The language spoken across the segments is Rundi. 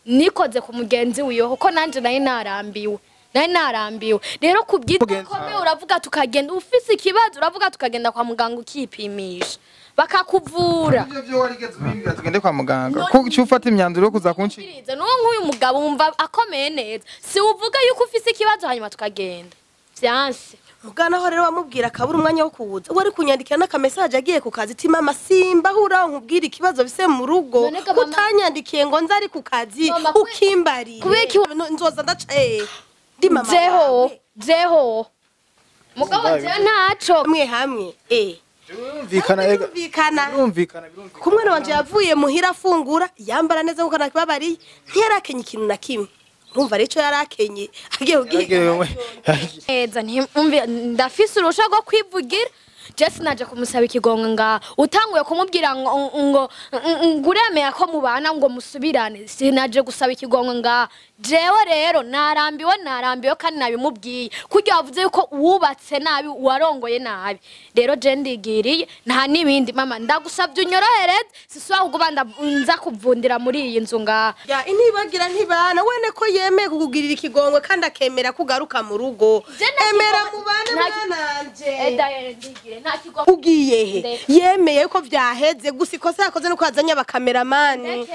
Nikoze ku mugenzi wiwe kuko nanje nari narambiwe. Nari narambiwe. Rero kubyikomeye uravuga tukagenda ufise ikibazo uravuga tukagenda kwa muganga ukipimisha. Bakakuvura. Ivyo byo warigeze ubimbwira tugende kwa muganga. Ko ufata imyanzuro yo kuza kunshikiriza. Nuwo nk'uyu mugabo wumva akomeye neza. Si uvuga yuko ufise ikibazo hanyuma tukagenda. Vyanse. Mugana ho rero wamubwira akabura umwanya wo kuwuza. Wari kunyandikira n'aka message agiye ku kazi ati mama simba hura nkubwira ikibazo bise mu rugo. Kutanyandikiye ngo nzari ku kazi ukimbarira. Nzoza ndaca ndi mama. Zeho, zeho. Mugabo je ntaco hamwe hamwe. Birumvikana birumvikana. Birumvikana. Kumwana wanje yavuye muhira afungura yambara neza nkuko nakibabariye ntiyarakenye ikintu na kimwe. Urumva rero yarakenye agiye kugiye neza ntimumve ndafise urusha rwo kwivugira. Jesse naje kumusaba ikigongo nga utanguye kumubwira ngo nguremeye ko mubana ngo musubirane sinaje gusaba ikigongo nga jewe rero narambiwe kandi nabimubwiye kurya wavuze yuko wubatse nabi warongoye nabi rero je ndigiriye nta nibindi mama ndagusabye unyorohereze siswa kugubanda nza kuvundira muri iyi nzu nga ya intibagira ntibana wene ko yemeye kukugirira ikigongo kandi akemera kugaruka mu rugo emera mubane mwananje ugiye he yemeye ko vyaheze gusa ikosa yakoze nuko yazanye abakameramani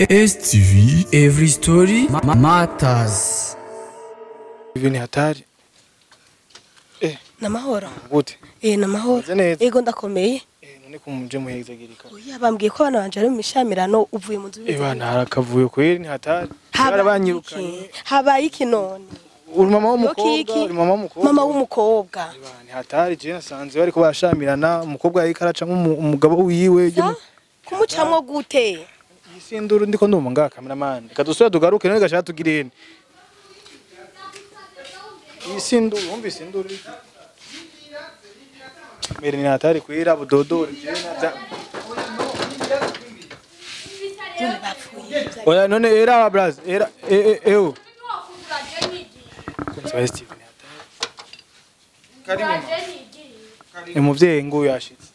STV Every Story Matters. Ibi ni hatari. Namahoro. Gute? Namahoro. Ego ndakomeye. None kumuje muhezagirika. Oya bambwiye ko abana banje ari mu mishamirano uvuye mu nzu. Bana harakavuye kweri ni hatari. Barabanyirukanye. Habaye iki none? Uri mama w'umukobwa, uri mama w'umukobwa. Mama w'umukobwa. Ni hatari je nasanze bariko barashamirana umukobwa yariko araca umugabo wiwe. Kumucamwo gute? Isinduru ndiko ndumva nga cameraman. Reka dusubire tugaruke none gashaka tugirene. Isinduru wumvise induru. Mere ni hatari kwira budodore je na Oya none era braz era eu. Umuvyeyi nguyu yashitse.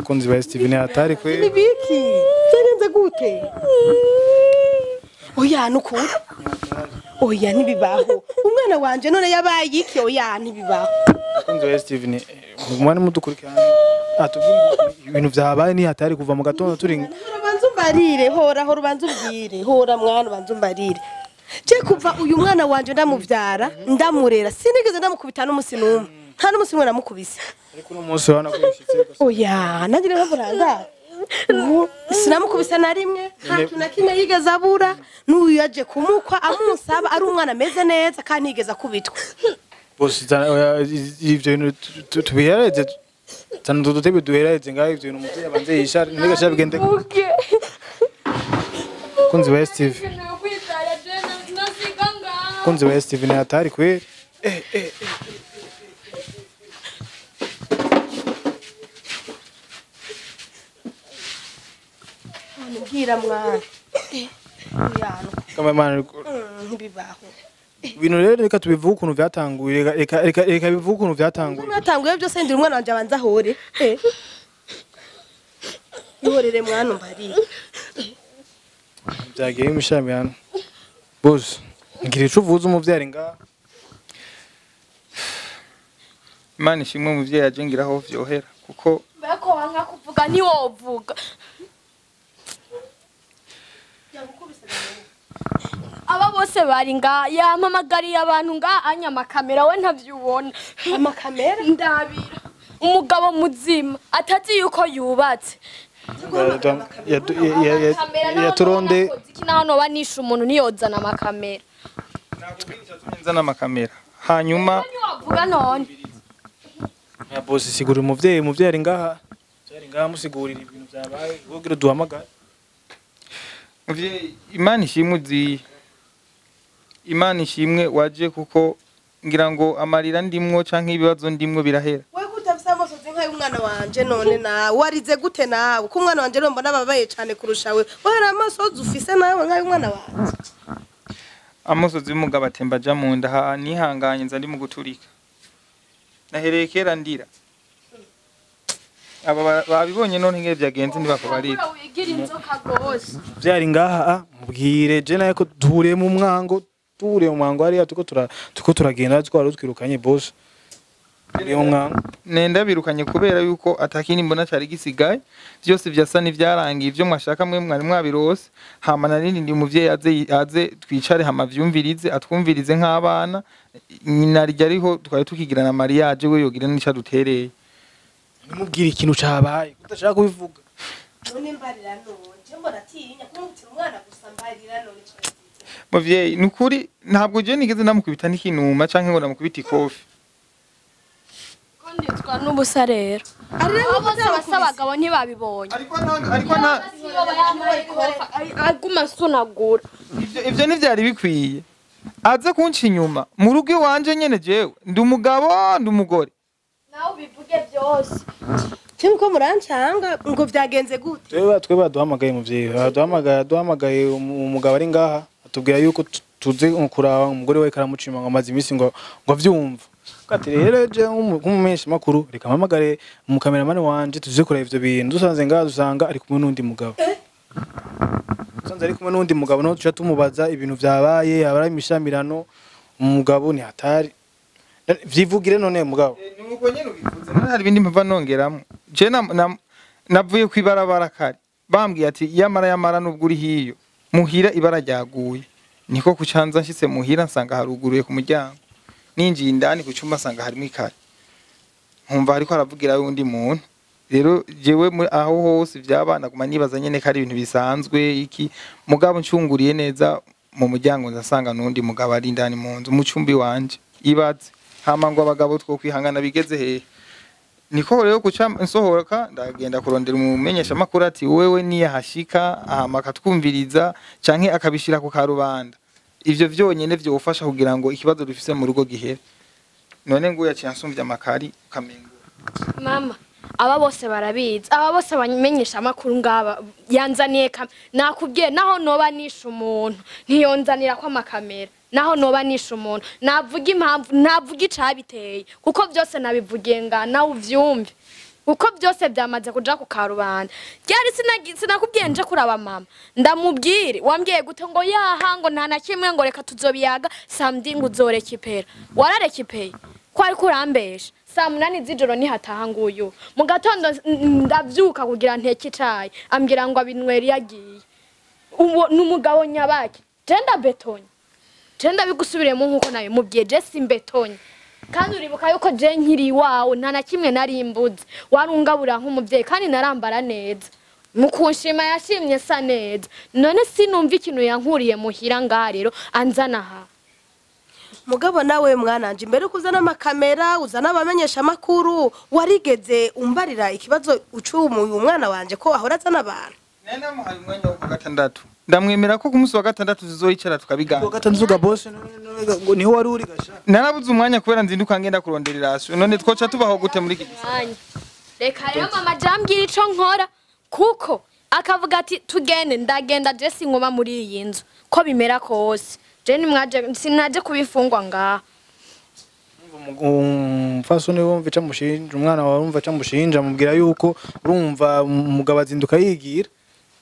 Kunzi ba Steven hatari kwe. Nibiki? Byagenze gute? Oya nukuri. Oya ntibibaho. Umwana wanje none yabaye iki? Oya ntibibaho. Kunzi ba Steven umwana mudukurikirana atubwira ibintu vyabaye ni hatari kuva mu gatondo turi ubanza umbarire hora hora ubanza ubwire hora mwana ubanza umbarire. Je kuva uyu mwana wanje ndamuvyara ndamurera sinigeze ndamukubita n'umusi n'umwe. Nta n'umusi umwe namukubise. Ariko no munsi wana kwishitse. Oya nanjye navuranga. Sinamukubise na rimwe nta kintu na kimwe yigeze abura n'uyu yaje kumukwa amunsaba ari umwana ameze neza kandi yigeze akubitwa. Bose ivyo bintu tubihereze tano dutebe duhereze ngaho ivyo bintu umuvyeyi abanze yishare nigashya bigende. Kunzi ba Steve. Kunzi ba Steve ni hatari kweri. Mbwira mwana. Kamamana ntibibaho. Ibintu rero reka tubivuge ukuntu vyatanguye reka reka reka bivuge ukuntu vyatanguye. Mwatanguye byose ndira umwana wanje abanza ahore. Ihorere mwana mbari. Byagiye imishamirano. Bose ngira ico uvuze umuvyari nga. Imana ishimwe umuvyeyi aje ngiraho vyohera kuko bako wanka kuvuga ntiwovuga. Aba bose bari nga yampamagariye abantu nga anya amakamera we ntavyubona. Amakamera ndabira. Umugabo muzima atazi yuko yubatse. Yaturonde naho banisha umuntu niyozana amakamera. Nzana amakamera. Hanyuma ntiwavuga none. Ya boss sigura umuvyeyi ari ngaha. Ari ngaha musigurira ibintu vyabaye kugira duhamagare. Muvyeyi Imana ishimwe uziye. Imana ishimwe waje kuko ngira ngo amarira ndimwo canke ibibazo ndimwo birahera. Wewe kutafisa amasozi nka y'umwana Umwana wanje none nawe warize gute nawe ko umwana wanje mbona ababaye cyane kurusha we wari amasozi ufise nawe nkayo umwana wanje amosozi y'umugabo atemba aja mu nda nihanganye nza ndi mu guturika nahereye kera ndira aba babibonye none ngere byagenze ntibakubarira wigira inzoka gose vyari ngaha mubwire je naye ko duhuriye mu mwango hariya tuko turagenda twari twirukanye boss mu mwango nenda birukanye kubera yuko atakindi mbona cari gisigaye byose byasa n'ivyarangiye ivyo mwashaka mwe mwari mwabirose hama narindi ndi umuvyeyi aze twicare hama vyumvirize atwumvirize nk'abana nyina rya ariho twari tukigirana mariage we yogira n'ica dutereye nimubwire ikintu cabaye udashaka kubivuga none mbarira none je mbona atinya kumubwira umwana gusa mbarira none muvyeyi nukuri ntabwo je nigeze namukubita n'ikinuma canke ngo namukubita ikofi konditswa n'ubusa rero abo bose abagabo ntibabibonye ariko nta aguma asunagura ivyo ntivyari bikwiye aze kunca inyuma mu rugo iwanje nyene jewe ndi umugabo ndi umugore nawe ubivuge byose cyuko murancanga ngo vyagenze gute twe baduhamagaye muvyeyi baduhamagaye umugabo ari ngaha atubwira yuko tuze kuraba umugore we karamucima ngo amaze iminsi ngo avyumva kati rero je nk'umumenyesha makuru reka mpamagare umukameramani wanje tuze kuraba ivyo bintu dusanze ngaha dusanga ari kumwe n'undi mugabo dusanze ari kumwe n'undi mugabo naho tuca tumubaza ibintu vyabaye abari imishamirano umugabo ni hatari vyivugire none mugabo nuko nyene ubivuze none hari ibindi mpava nongeramwo je navuye kwibarabara kare bambwiye ati yamara nubwo uri hiyo muhira ibara ryaguye niko kucanza nshitse muhira nsanga haruguruye ku muryango ninjiye indani ku cyumba nsanga harimo ikare nkumva ariko aravugira undi muntu rero jewe aho hose vyabana guma nibaza nyene ko ari ibintu bisanzwe iki mugabo ncunguriye neza mu muryango nzasanga nundi mugabo ari indani mu nzu mu cumbi wanje ibaze hama ngo abagabo two kwihangana bigeze hehe niko rero kuca nsohoka ndagenda kurondera umumenyesha makuru ati wewe niyahashika hama akatwumviriza canke akabishira ku karubanda ivyo vyonyene vyofasha kugira ngo ikibazo dufise mu rugo gihere none ngo yaciye ansumvya amakari ukamengo mama aba bose barabizi aba bose bamenyesha amakuru ngaba yanzaniye nakubwiye naho noba nisha umuntu ntiyonzanira ko amakamera naho noba nisha umuntu navuga impamvu navuga icabiteye kuko byose nabivugiye nga nawe uvyumve kuko byose byamaze kuja ku karubanda ryari sinakubwiye nje kuraba mama ndamubwire wambwiye gute ngo yaha ngo nta na kimwe ngo reka tuzobiyaga samedi ngo uzoreka ipera warareka ipera ko ariko urambesha saa 8 z'ijoro nihataha nguyu mu gatondo ndavyuka kugira nteke icayi ambwira ngo abinywera yagiye uwo n'umugabo nyabaki je ndabetonye je ndabigusubiremo nkuko nabimubwiye je simbetonye kandi uribuka yuko je nkiri iwawe nta na kimwe nari mbuze warungabura nk'umuvyeyi kandi narambara neza mu kunshima yashimye sa neza none sinumva ikintu yankuriye muhira ngaha rero anzana aha mugabo nawe mwananje imbere uko uzana amakamera uzana abamenyesha makuru warigeze umbarira ikibazo ucumuye umwana wanje ko ahora azana abantu nenda muhaye umwanya wo ku gatandatu ndamwemera ko ku munsi wa gatandatu tuzoyicara tukabiganira gatandatu ga boss ngo niho wari uri gasha narabuze umwanya kubera nzinduka ngenda kurondera irasiyo none twoca tubaho gute muri iki mwanya reka rero mama jambwira ico nkora kuko akavuga ati tugende ndagenda je sinkoma muri iyi nzu ko bimera kose je nimwaje sinaje kubifungwa ngaha umufasoni wumva ica mushinja umwana wawe urumva ica mushinja amubwira yuko urumva umugabo azinduka yigira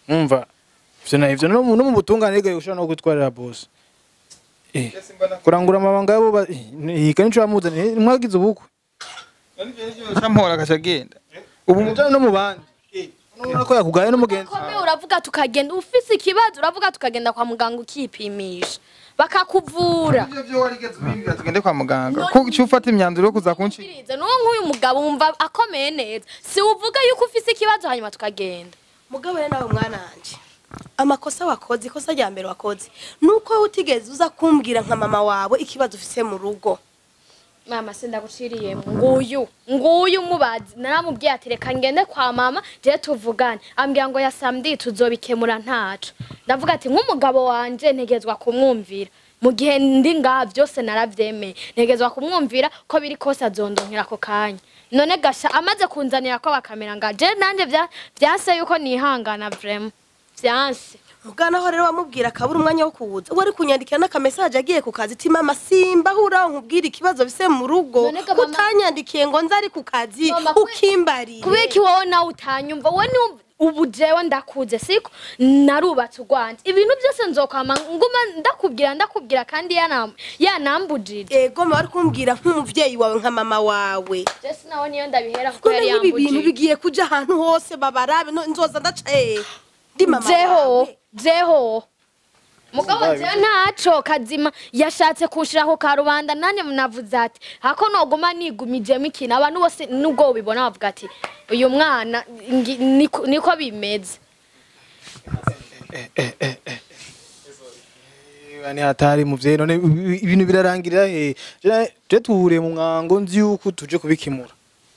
umva ivyo na ivyo no mu butungane rega ushobora no kwitwarira boss kurangura amabanga yabo hika nico bamuzaniye mwagize ubukwe mpora agaca agenda ubu mujana no mu bandi urabona ko yakugaye n'umugenzi Kome uravuga tukagenda ufise ikibazo uravuga tukagenda kwa muganga ukipimisha bakakuvura ivyo vyo warigeze ubimbwira tugende kwa muganga ko uca ufata imyanzuro yo kuza kunshira n'uwo nk'uyu mugabo wumva akomeye neza si uvuga yuko ufise ikibazo hanyuma tukagenda mugabo rero nawe mwana wanje amakosa wakoze ikosa rya mbere wakoze nuko utigeze uza kumbwira nka mama wawe ikibazo ufise mu rugo mama sindaguciriye nguyu mubazi naramubwiye ati reka ngende kwa mama je tuvugane ambwira ngo ya samedi tuzobikemura ntaco ndavuga ati nk'umugabo wanje ntegezwa kumwumvira mu gihe ndi ngaha byose naravyemeye ntegezwa kumwumvira ko biri kose azondonkera ako kanya None gasha amaze kunzanira ko bakamera nga je nanje vyanse yuko nihangana vraiment vyanse. Mugana ho rero wamubwira akabura umwanya wo kuza, wari kunyandikira n'akamesaje agiye ku kazi ati mama simba huraho nkubwira ikibazo bise mu rugo, utanyandikiye ngo nze ari ku kazi ukimbarire. Kubera wowe nawe utanyumva, wowe ubu jewe ndakuze siko narubatse urwanje, ibintu byose nzokwama nguma ndakubwira kandi yanambujije. Ego wari kumbwira nk'umuvyeyi wawe nka mama wawe. Jesi nawe niyo ndabihera kuko yari yambujije. Ibi bintu bigiye kuja ahantu hose babarabe nzoza ndaca ndi mama wawe. Jeho mugabo jewe ntaco kazima yashatse kunshiraho karubanda, nanye navuze ati hako noguma nigumijemo ikintu abantu bose nubwo ubibona bavuga ati uyu mwana niko bimeze. Ni hatari muvyeyi, none ibintu birarangirira he? Je tuhure mu mwango nzi yuko tuje kubikimura.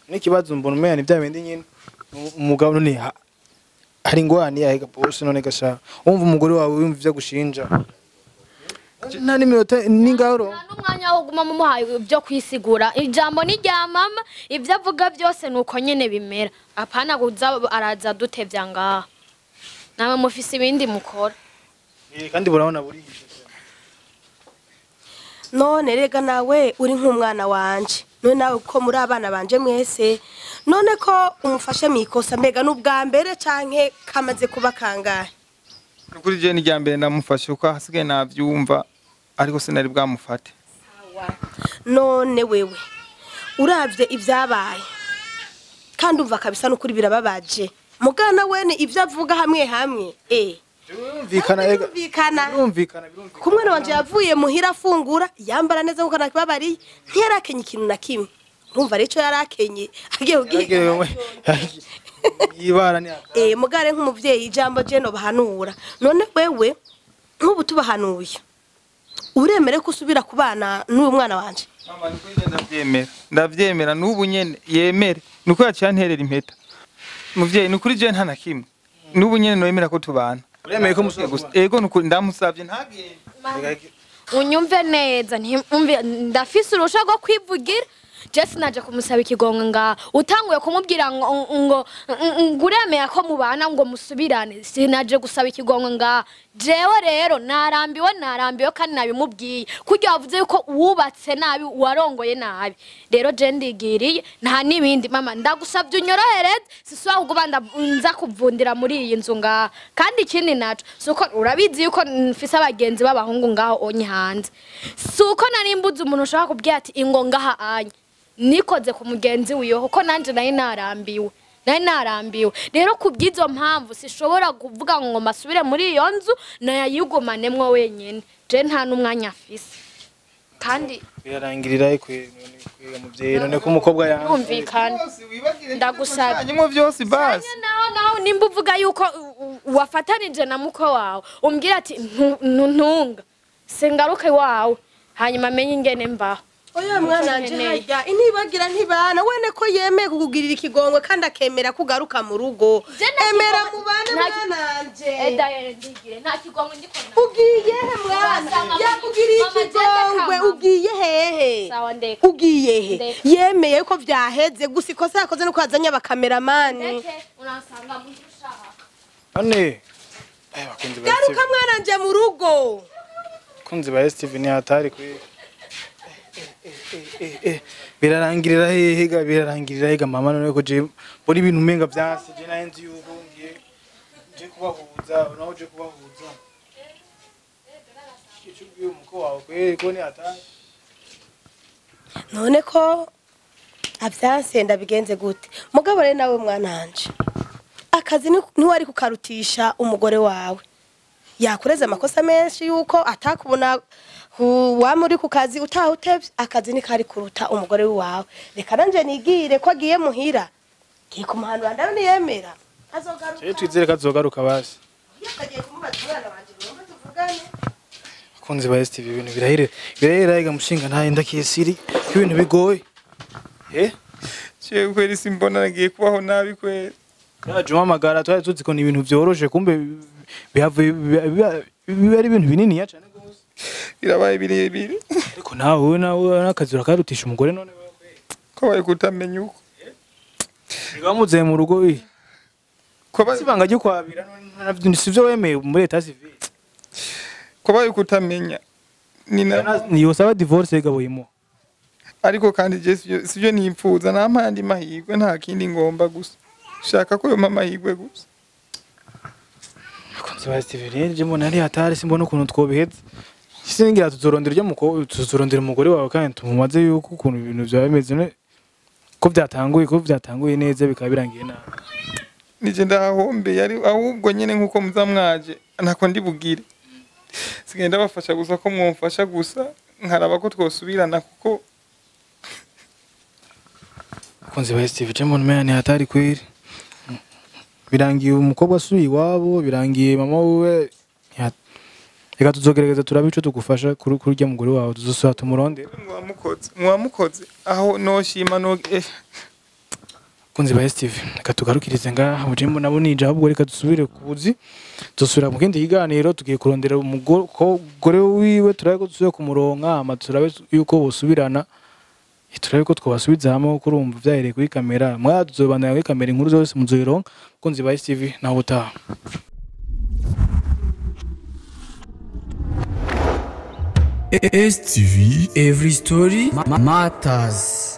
N'ikibazo mbona umenya ni bya bindi nyine umugabo none hari ingwani yahiga bose none gasha umva umugore wawe wumva ivyo gushinja nta niminota n'ingaro n'umwanya wo guma mumuhaye byo kwisigura. Ijambo ni rya mama, ivyo avuga byose nuko nyene bimera, apana kuza araza dutevya ngaha namwe mufise ibindi mukora. Kandi burabona buri none rega nawe uri nk'umwana wanje, none nawe ko muri abana banje mwese, none ko umufashe mikosa mbega n'ubwa mbere canke kamaze kuba kangahe? Kuri je ni rya mbere ndamufashe uko hasigaye navyumva, ariko sinari bwamufate. None wewe uravye ivyabaye kandi umva kabisa n'ukuri birababaje, mugana wene ivyo avuga hamwe hamwe birumvikana. Kumwana wanje yavuye muhira afungura yambara neza kuko nakibabariye ntiyarakenye ikintu na kimwe, urumva rero yarakenye agiye kugiye yibara ni mugare nk'umuvyeyi ijambo je no bahanura. None wewe nk'ubu tubahanuye uremere ko usubira kubana n'uyu mwana wanje? Mama niko ndavyemera, ndavyemera n'ubu nyene yemere nuko yaciye impeta. Muvyeyi nukuri je nta na kimwe n'ubu nyene noyemera ko tubana. Uremeye ko musubira gusa? Ego nuko ndamusavye ntagende. Unyumve neza, ndafise uruhusha rwo kwivugira. Jesi naje kumusaba ikigongo nga utanguye kumubwira ngo nguremeye ko mubana ngo musubirane, sinaje gusaba ikigongo nga jewe rero narambiwe kandi nabimubwiye kurya wavuze yuko wubatse nabi warongoye nabi. Rero je ndigiriye nta nibindi mama, ndagusabye unyorohereze siswa kuba nza kuvundira muri iyi nzu nga. Kandi ikindi naco suko urabizi yuko mfise abagenzi b'abahungu ngaho onye hanze, suko narimbuze umuntu ushaka kubwira ati ingo ngaha anye nikoze ku mugenzi wiyo kuko nanje nari narambiwe. Rero kubwizo mpamvu sishobora kuvuga ngo masubire muri iyo nzu nayayigumanemwo wenyene, je nta n'umwanya afise. Kandi birarangirira kwe muvyeyi none ko umukobwa yanumvikana ndagusaba nyimwe byose basi naho nimba uvuga yuko wafatanije na muko wawe umbwira ati ntunga singaruke wawe hanyuma menye ingene mbaho. Oya mwana wanje harya intibagira ntibana wene ko yemeye kukugirira ikigongwe kandi akemera kugaruka mu rugo. Emera mubane mwana wanje. Ndigire nta kigongwe ndiko na. Ugiye he mwana? Yakugiriye ikigongwe ugiye hehe? Ugiye he? Yemeye ko vyaheze gusa ikosa yakoze nuko azanye abakameramani. Unansanga mu ushaka. None bakunzi ba Garuka mwana wanje mu rugo. Bakunzi ba STV ni hatari kwe. Birarangirira hehe birarangirira hega mama none ko je bori ibintu umenga vyanse je naye nzi yuko ngiye je kubahuza naho je kubahuza ico ugiye umuko wawe kweri ko ni hatari. None ko avyanse ndabigenze gute? Mugabo rero nawe mwana wanje akazi ntiwari kukarutisha umugore wawe, yakureze amakosa menshi yuko atakubona wa muri ku kazi utaha utevye, akazi ni kari kuruta umugore wawe. Reka nanje nigire ko agiye muhira ngiye kumuhanura ndabona yemera azogaruka. Je twizere ko azogaruka basi. Agiye kumubaza umwana wanje ngo tuvugane. Abakunzi ba STV ibintu birahera ega mushinga ntaye ndakisiri ibintu bigoye. Jewe kweri simbona nagiye kubaho nabi kweri. Yaje umamagara twari tuzi ko ni ibintu vyoroshe kumbe bihavuye biba ari ibintu binini ya cyane gose. Birabaye birebire. Ariko nawe nakazi urakarutisha umugore none ko baye kutamenya uko. Bamuze mu rugo Kuba sibanga ryo kwabira sivyo wemeye muri état civil. Kuba yuko utamenya ni na Niyosaba divorce gaboyimo. Ariko kandi je sivyo nipfuza, nampa andi mahirwe, nta kindi ngomba gusa shaka ko yompa amahirwe gusa. Abakunzi ba STV rero je mbona ari hatari, simbona ukuntu twobiheza. Singira tuzorondera iryo mukobwa, tuzorondera umugore wawe kandi tumumaze yuko ukuntu ibintu byaba bimeze ko byatanguye neza bikaba birangiye nabi. Nije ndahombeye ari ahubwo nyene nkuko muzamwaje ntako ndibugire. Sigenda bafasha gusa ko mwomfasha gusa nkaraba ko twosubirana kuko Abakunzi ba STV je mbona umenga ni hatari kweri. Birangiye umukobwa asubiye iwabo, birangiye mama wiwe. Reka tuzogerageza turabe ico tugufasha kuri urya mugore wawe, tuzosubira tumurondere. Mwamukoze aho noshima no Abakunzi ba STV reka tugarukirize ngaha, muje mbona bunije, ahubwo reka dusubire ku buzi, tuzosubira mu kindi kiganiro, tugiye kurondera umugore wiwe, turabe ko dusubire kumuronka, hama turabe yuko bosubirana, turabe ko twobasubiza hamwe kuko urumva vyahereye kuri kamera. Mwazobandanya kuri kamera inkuru zose muzoyironka. Abakunzi ba STV naho ubutaha. STV Every Story Matters.